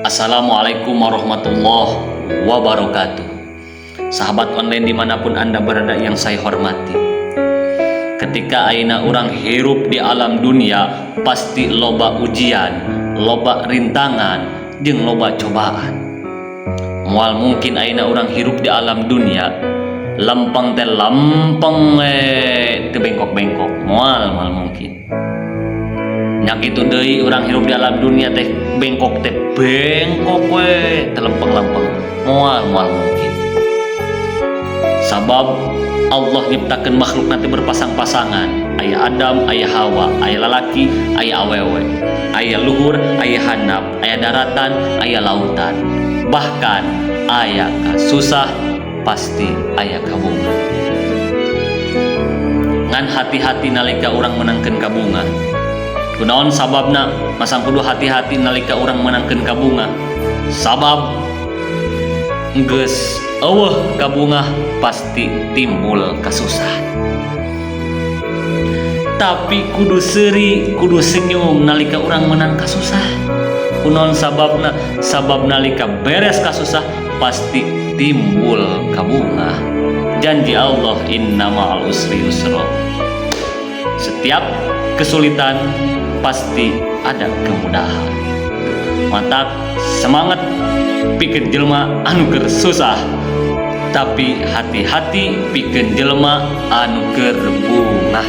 Assalamualaikum warahmatullahi wabarakatuh. Sahabat online dimanapun Anda berada yang saya hormati. Ketika ayeuna urang hirup di alam dunia, pasti loba ujian, loba rintangan, jeung loba cobaan. Moal mungkin ayeuna urang hirup di alam dunia lempeng teh lempeng teu bengkok-bengkok, moal moal mungkin. Nya kitu deui, urang hirup di alam dunia teh bengkok teh bengkok we, teu lempeng-lempeng, moal moal mungkin. Sabab Allah nyiptakeun makhluk nanti berpasang-pasangan, aya Adam, aya Hawa, aya lalaki, aya awewe, aya luhur, aya handap, aya daratan, aya lautan, bahkan aya kasusah pasti aya kabungah. Ngan hati-hati nalika urang menangkeun kabungah. Kunaon sababna masang kudu hati-hati nalika urang menangkeun kabungah? Sabab geus euweuh kabungah pasti timbul kasusah. Tapi kudu seuri, kudu senyum nalika urang menang kasusah. Kunaon sababna? Sabab nalika beres kasusah pasti timbul kabungah. Janji Allah, inna ma'al usri yusra. Setiap kesulitan pasti ada kemudahan. Matak semangat pikeun jelema anu keur susah, tapi hati-hati pikeun jelema anu keur bungah.